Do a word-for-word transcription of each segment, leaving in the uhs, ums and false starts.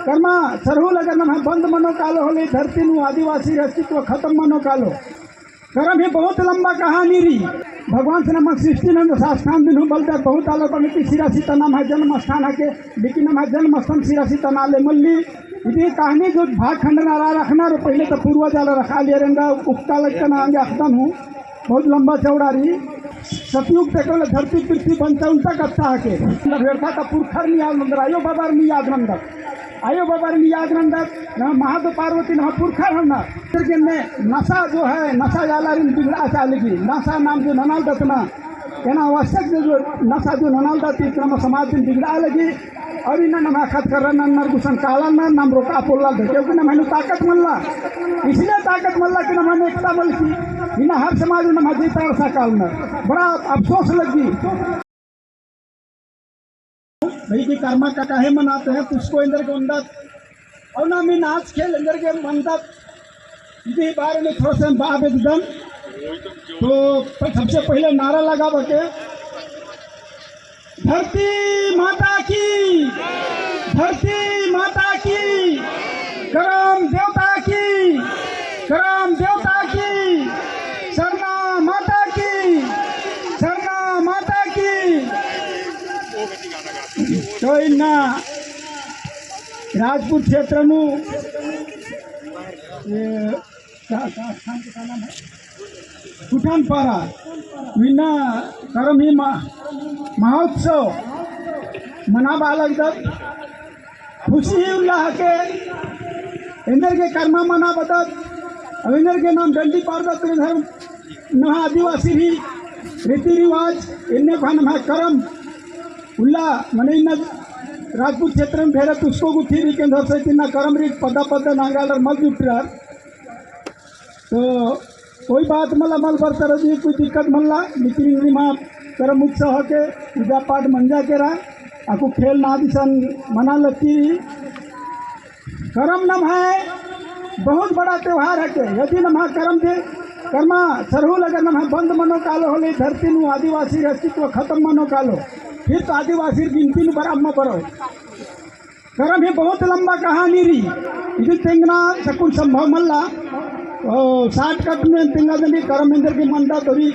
करमा सरहुल अगर नम्है बंद मनो कालो होले, धरती नू आदिवासी अस्तित्व खतम मनो कालो। करम ही बहुत लंबा कहानी रई। भगवान से नमन सृष्टि नंदस, स्थान दिन्हु बलदत, बहुत आलर बअनर कि सिरासिता नम्है जन्म स्थान हके, लेकिन नम्है जन्म स्थान सिरासिता नाले मल्ली। इदी कहानी जो भाग खंड नरा रखना रो पहले तो पूर्वज आलर रखालियर एंगा उक्ता लगता ना आगे अख़दन हूँ। बहुत लंबा चौड़ा रई। सतयुग तक ले धरती पृथ्वी बंचा उल्टा कत्था हके। मतलब हेरता ता पुरखर नी याद नंदर, आयो बाबर नी याद नंदर। आयो बाबर नी याद नंदर, ना महादेव पार्वती ना पुरखर हन्ना। फिर के ने नशा जो है, नशा आलारिन बिगड़ा चालेगी। नशा नाम जो ननालदत ना, एना आवश्यक जो, जो नशा जो ननालदत, इतना में समाज दिन बिगड़ा लगी। और इन्ना नम्है खतकर्रा नन्नर गुसन काला ना नम रोका पोल्ला दे, क्योंकि नम्है नू ताकत मल्ला, इसलिए ताकत मल्ला कि नम्है एकता मलकी, इन्ना हर समाज नम्है जीता अरसा कालनर। बड़ा अफसोस लग्गी। भाई कि करमा का काहे मनाते हैं, तुसको एन्देर गे ओन्दत, और ना मी नाच खेल एन्देर गे मन्दत, इदी बारे में थोड़ा सा बात एकदम। तो सबसे पहले नारा लगाबके, धरती माता की, धरती माता की, करम देवता की, करम देवता की, सरना माता की, सरना माता की। तो इन्ना राजपुर क्षेत्र नू, ये का, का स्थान के का नाम है? कुठानपारा। इन्ना करम ही मा-, महोत्सव मनाबआ लगदत। खुशी ही उल्ला हके। एन्देर गे करमा मनाबदत। अब एन्देर गे नाम डंडी पाड़दत, इधर नम्है आदिवासी ही रीति रिवाज, एन्ने भा नम्है करम उल्ला, मने इन्ना राजपुर क्षेत्र में भेरत उसको गुट्ठी रई, केन्देर से इन्ना करम रई, पद्दा पद्दा नांगा आलर मल जुटरर। तो कोई बात मल्ला, मल बरचर, अदी कोई दिक्कत मल्ला, लेकिन निम्है करम उत्सव हके, पूजा पाठ मंजा केरा, अक्कु खेल नादी सन मना लगी। करम नम्है बहुत बड़ा त्योहार हके। यदि नम्है करम दे, करमा सरहुल अगर नम्है बंद मनो कालो होले, धरती नू आदिवासी अस्तित्व खतम मनो कालो, फिर तो आदिवासी गिनती नू बराबर मल बरओ। करम ही बहुत लंबा कहानी रई। इदी तेंगना सकुन संभव मल्ला। ओ, shortcut में तेंगा देनी करम एन्देर गे मन्दा तोरी।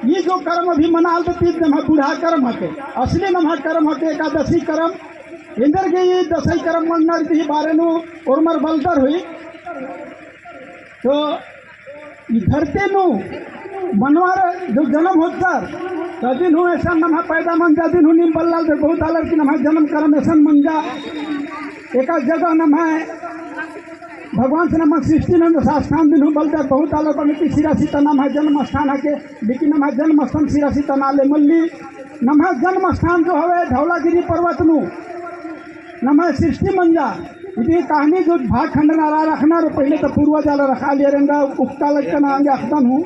ये जो करम अभी मनालदत, ई नम्है बूढ़ा करम हके। असली नम्है करम हके एकादशी करम। एन्देर गे ये दसई करम मन्नर इदी बारे नू ओर्मर बलदर हुई। तो ई धरती नू मनवार जो जन्म होचर, तो अदिन हूँ एसन नम्है पैदा मंजा, अदिन हूँ नीम बल्लालदर बहुत आलर कि नम्है जन्म करम एसन मंजा। एका जगह नम्है भगवान से नम्है सृष्टि नंदस, स्थान दिन्हु बलदत, बहुत आलर बअनर कि सिरासिता नम्है जन्म स्थान हके, लेकिन नम्है जन्म स्थान सिरासिता नाले मल्ली। नम्है जन्म स्थान जो हवे धौलागिरी पर्वत नू नम्है सृष्टि मंजा। इदी कहानी जो भाग खंड नरा रखना रो पहले तो पूर्वज आलर रखालियर एंगा उक्ता लगता ना आगे अख़दन हूँ।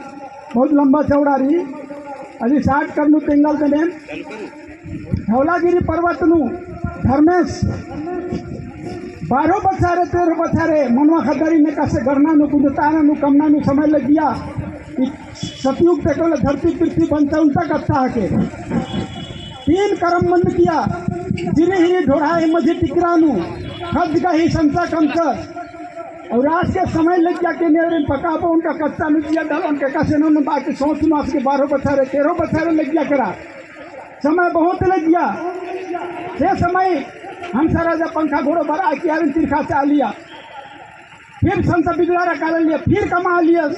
बहुत लंबा चौड़ा रई। अदी shortcut नू तेंगालदन एन। धौलागिरी पर्वत नू धर्मेस बारहो बछारे, तेरहो बछारे मनवा ख़द्दारिन एकासे गढ़ना नू, गुंजताना नू, कमना नू समय लगिया। ई सतयुग तक ले धरती पृथ्वी बंचा उल्टा कत्था हके। तीन करम मंजकिया, जिरी हिरी ढोढ़ा ही मझी टिकरा नू, खज गही संचा कमचस। और आज के समय लगिया के नेवरिन पकाबओ, ओनका कच्चा नू जिया डालओ, ओनका एकासे नू बाकी सोच नू आज के बारहो बछारे, तेरहो बछारे लगिया केरा। समय बहुत लगिया। से समय हंसा राजा पंखा घोड़ो बरआ के आरिन तिरखा चालिया। फिर संचा बिगड़ारा काला लिया, फिर कमआ लियस।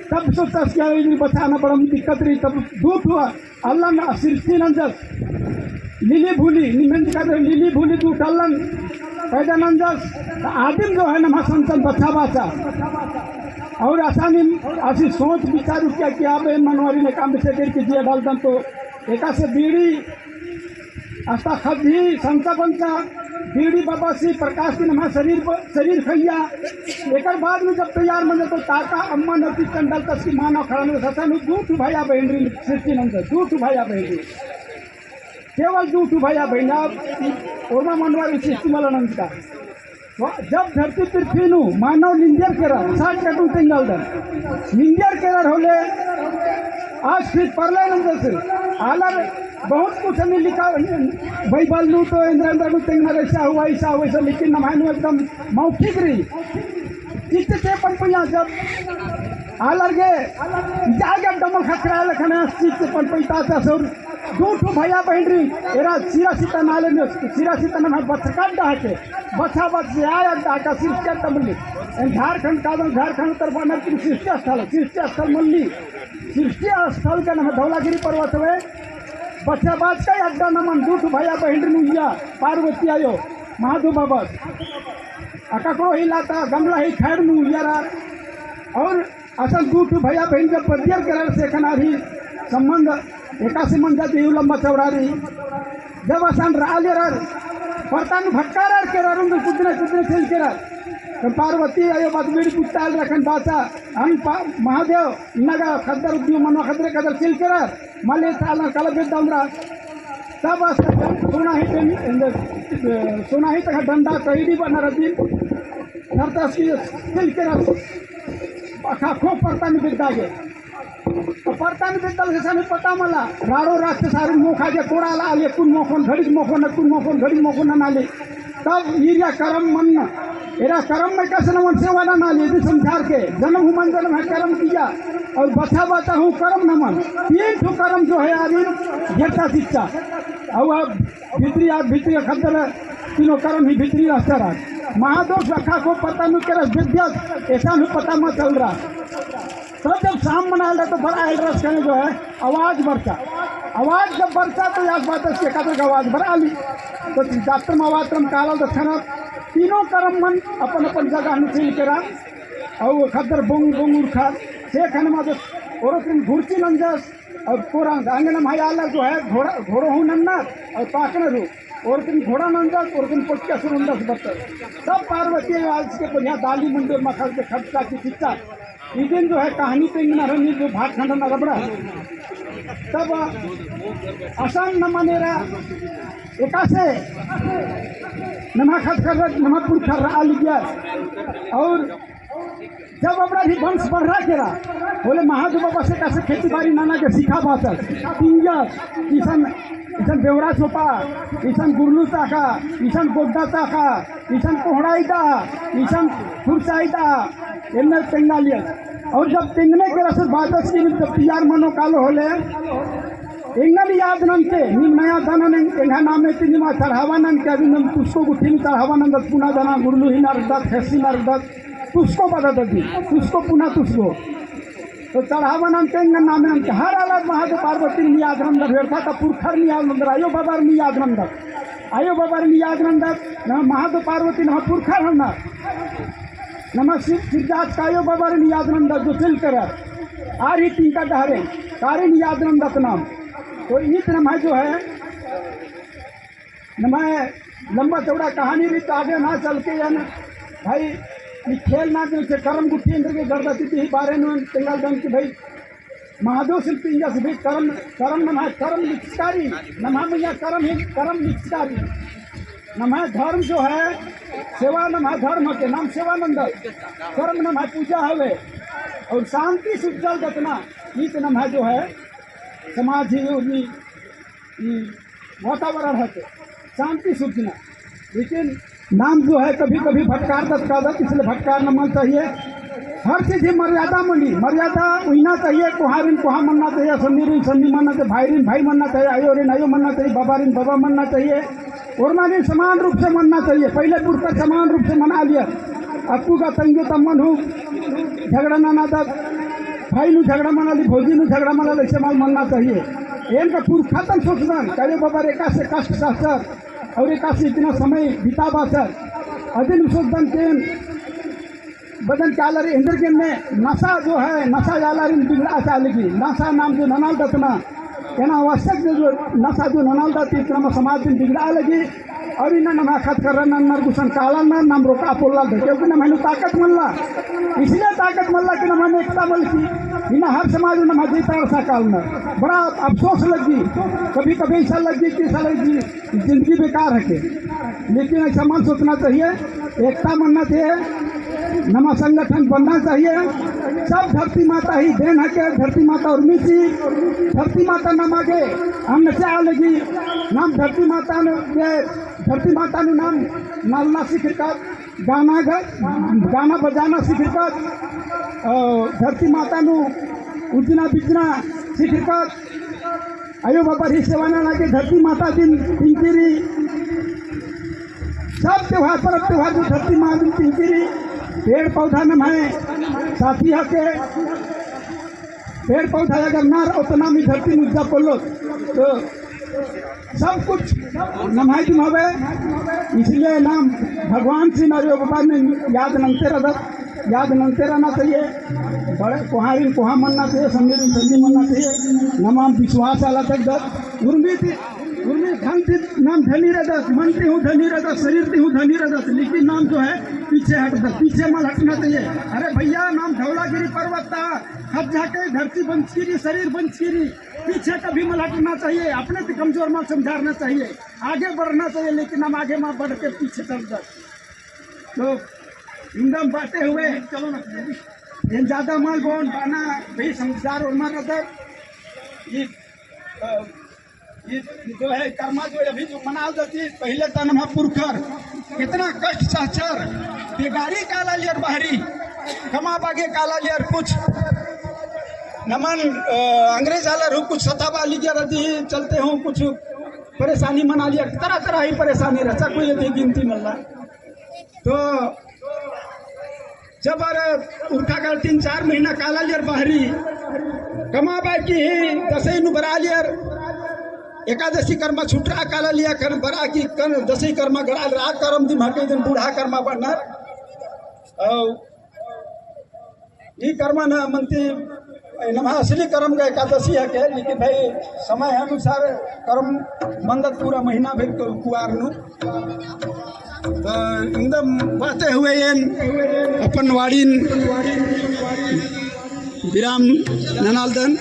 तब सोचस कि अरे, इदिन बछाना बड़ा दिक्कत रई, तब दू ठू अल्लन सृष्टि नंजस। लिली भूली, निमेंज कर लिली भूली दू ठू अल्लन पैदा नंजस। तो आदिम जो है नम्है संचन बछाबाचा। और असानिम असी सोच विचार उठिया कि अब एन मनवारिन एकासे बिसे करके जिया डालदन तो एकासे बीड़ी अस्ता खद्दी संचा बंचा, बीड़ी बबासी प्रकाश की नम्है शरीर प-, शरीर खइया। एकर बाद में जब तैयार मंजा तो ताता अम्मा नती कंडल तस की मानव खड़ा नू ससा नू दू ठू भैया बहिन रई सृष्टि नंदस, दू ठू भैया बहिन रई। केवल दू ठू भैया बहिन, अब ओरमा मनवारी सृष्टि मला नंदस का। वा-, जब धरती पृथ्वी नू मानव निंदियर केरा, shortcut नू तेंगालदन। निंदियर केरा होले, आज फिर परलय नंदस। आलर बहुत कुछ हमें लिखा, बाइबल नू तो एन्दरा एन्दरा नू तेंगना ऐसा हुआ, ऐसा हुआ, ऐसा, लेकिन नम्है नू एकदम मौखिक रई। चिच्च चेंपन पइया जब आलर गे जागे डमल खखरा लखना चिच्च चेंपन पइया ता ससुर दू ठो भैया बहिन रई, एरा सिरा सीता नाले में, सिरा सीता नम्है बछरका अड्डा हके, बछा बछ से आय अड्डा हके, सृष्टि अड्डा मल्ली। एन झारखंड कादन, झारखंड तरफ नर की सृष्टि स्थल, सृष्टि स्थल मल्ली। सृष्टि स्थल का नाम धौलागिरी पर्वत हवे। बछा बछ का अड्डा नमन दू ठो भैया बहिन रई उइया, पार्वती आयो, महादेव बाबा। अका को ही लाता गमला ही खैर नू उइया रअर। और असन दू ठो भैया बहिन जब पद्दियर केरर से खनारी संबंध एकासे मंजा देहु लंबा चौड़ा रई। जब असन रआ लेरर, परता नू भटकारर केरर, उन्दु कुदने कुदने चइल केरर। तो पार्वती आयो बात बीड़ी पुत्ताल रखन बाचा, अन पा-, महादेव, नगा खद्दर उद्यू मनवा खद्दर कदर चइल केरर, मले ताल कला बेद्दा उन्दरा। तब असन सोना ही डं-, सोना ही तक डंडा कईड़ी बनर अदिन, धरता सी चइल केरर। अखा खो परता नू बेद्दा गे। तो परता नू बेद्दा गे सानी पता मला। राड़ो राक्षस आरिन मोखा जे कोड़ा ला आले कुन मोखोन घड़ीक मोखोन, कुन मोखोन घड़ीक मोखोन नाले। तब ईरिया करम मन, एरा करम में कस नमन सेवा नना ले, यदि संसार के जन्म हूँ मन जन्म है करम किया, और बछा बछा हूँ करम नमन, तीन ठो करम जो है आरिन घेरता चिच्चा। और अब भितरी, आ भितरी खद्दर तीनों करम ही भितरी रहता रहा। महादोष रखा को पता नहीं केरस विद्या, ऐसा नहीं पता मत चल रहा। तो जब शाम मनाल रहा तो बड़ा आयल रस कहने जो है आवाज बरचा। आवाज जब बरचा तो याद बात है एकातर का आवाज बरआ ली। तो जात्रम आवात्रम काला दक्षिणा तीनों करम मन अपन अपन जगह में चइल केरा। और खद्दर बोंग बोंग उरखा से खन मा जब औरत में घुड़ची नंजस और कोरा अंगन में आला जो है घोड़ा, घोड़ो हूँ नन्ना और पाकनर हूँ। औरतिन घोड़ा नंदस, औरतिन पोटका सुरुंदस बत्तर। सब पार्वती आलस के बढ़िया दाली मंदिर मखल के खर्चा की चिच्चा। इदिन जो है कहानी तेंगना रहनी जो भाग खंडना रबड़ा। तब असन नमन एरा एकासे नम्है खद्दर, नम्है पुरखर रआ लिग्या। और जब अबड़ा भी वंश बढ़रा केरा, होले महादेव बाबा से कैसे खेती बाड़ी नना के सिखा बाचस, तिंगस, इसन, इसन बेवड़ा चोपा, इसन गुरलू चाखा, इसन गोड्डा चाखा, इसन कोहड़ा इदा, इसन खुरचा इदा, एन्ने तेंगा लिया। और जब तेंगने केरा से बाचस की जब तैयार मनो कालो होले, एंगन याद ननके, नीम नया दाना ने एंगा नामे ती नीम चढ़ावा ननके, अभी नीम तुसको गुट्ठी में चढ़ावा नंदत, पुना दाना गुरलू ही नरदत, खेसी नरदत, तुसको बदत दी, तुसको पुना तुसको। तो चढ़ावा ननके एंगन नामे ननके, हर आलर महादेव पार्वती नी याद नंदत, व्यर्था का पुरखर नी याद नंदत, आयो बाबर नी याद नंदत, आयो बाबर नी याद नंदत, ना महादेव पार्वती ना पुरखर हन्ना। नम्है सिर, सिरजात का आयो बाबारिन याद नंदत जो चइल केरा। आर ही तिंका डहरे, तारिन याद नंदत नाम। तो ईत नम्है जो है, नम्है लंबा चौड़ा कहानी रई तो आगे ना चल के एन भाई, ई खेल ना दिन से करम गुट्ठी अंदर के गर्दा तिथि ही बारे में तेंगालदन कि भाई, महादेव शिल्पी इंजा से भी करम, करम नम्है करम लिखचकारी, नम्है मइय्याँ करम ही, करम लिखचकारी। नम्है धर्म जो है, सेवा नम्है धर्म हके, नाम सेवा नंदत, करम नम्है पूजा हवे, और शांति सुजल जतना, ईत नम्है जो है, समाज ही, ई वातावरण है तो शांति सुरझना। लेकिन नाम जो है कभी कभी भटकारदत कादत, इसलिए भटकार न मन चाहिए। हर चीज ही मर्यादा मनी, मर्यादा उइना चाहिए, कोहारिन कोहा मनना चाहिए, सन्नीरिन सन्नी मनना चाहिए, भाईरिन भाई मनना चाहिए, आयोरिन आयो मनना चाहिए, बाबारिन बाबा मनना चाहिए, ओरमारिन समान रूप से मनना चाहिए। पहले पुरखर समान रूप से मना लिया। अक्कु का तंग्यो तम्मन हूँ झगड़ा नना दत, भाई नू झगड़ा मना ली, भौजी नू झगड़ा मना ली, ऐसे मल मनना चाहिए। एन का पुरखा तन सोचदन, का आयो बाबार एकासे कष्ट सहचर और एकासे इतना समय बिताबाचर। अदिन सोचदन के बदन के आलर एन्देरगे ने नशा जो है, नशा आलारिन बिगड़ा चालगी, नशा नाम जो ननालदत ना, एना आवश्यक जो, जो नशा जो ननालदत इतना में समाज दिन बिगड़ा लगी। और इन्ना नम्है खद्द खर्रा नन्नर गुसन काला ना नाम रोका पोल्ला दे, क्योंकि नम्है नू ताकत मल्ला। इसलिए ताकत मल्ला कि नम्है नू एकता मलकी। इन्ना हर समाज नम्है जीता रसा कालनर। बड़ा अफसोस लग्गी। कभी कभी ऐसा लग्गी कि ऐसा लग्गी जिंदगी बेकार है के। लेकिन ऐसा मल सोचना चाहिए, एकता मनना चाहिए, नम्है संगठन बनना चाहिए। सब धरती माता ही देन हके, धरती माता उर्मी ची, धरती माता नमा गे अन्न चाह लगी, नाम धरती माता नू गे, धरती माता नू नाम नलना सिखरकत, गाना ग-, गाना बजाना सिखरकत, अ, धरती माता नू उज्जना बिज्जना सिखरकत, अयो बाबा ही सेवा नना गे धरती माता दिम तिंकी रई। सब त्योहार, परब त्योहार नू धरती माता दिम तिंकी रई। पेड़ पौधा नम्है साथी हके। पेड़ पौधा अगर ना रओ तो नाम ई धरती नू उज्जा पोल्लोत। तो सब कुछ नम्है दिम हवे। इसलिए नाम भगवान श्री नरियो बाबा ने याद नन्ते रअदत। याद नन्ते रहना चाहिए। बड़े कोहारिन कोहा मनना चाहिए, सन्नीरिन सन्नी मनना चाहिए। नमाम विश्वास आला तक दत। उर्मी ती, उर्मी धन ती नाम धनी रअदत, मन ती हूँ धनी रअदत, शरीर ती हूँ धनी रअदत, लेकिन नाम जो है पीछे हटदत, पीछे मल हटना चाहिए। अरे भैया, नाम धौलागिरी पर्वत ता, हर जाके धरती बंचकी रई, शरीर बंचकी रई, पीछे कभी मल हटना चाहिए, अपने ती कमजोर मल समझारना चाहिए, आगे बढ़ना चाहिए, लेकिन नाम आगे मल बढ़ के पीछे चल दत। तो इन्दम बाते हुए, चलो ना, एन ज्यादा मल बओन, बअना भी समझदार और मल रअदर। ई, अ, ई जो है करमा जो अभी जो मनालदत, पहिले ता नम्है पुरखर कितना कष्ट सहचर, बेगारी कालालियर बहरी, कमआ बआ गे कालालियर कुछ नमन, अ, अंग्रेज आलर हूँ कुछ सताबआ लगियर अदी चलते हूँ कुछ परेशानी मनालियर, तरह तरह ही परेशानी रहचा, कोई अदी गिनती मल्ला। तो जब अर उरखा काल तीन चार महीना कालालियर बहरी, कमआ बआ की ही दसई नू बरआलियर, एकादशी करमा छुटरा कालालिया कन बरआ की कन दसई करमा गड़ालियर, आ करम दिम हके दिन बूढ़ा करमा बअनर। और ई करमा न मनती नम्है असली करम गा एकादशी हके, लेकिन भाई समय अनुसार करम मंदत पूरा महीना भर कु-, कुआर नू। तो इन्दम बाते हुए एन अपन वाड़ीन विराम ननालदन।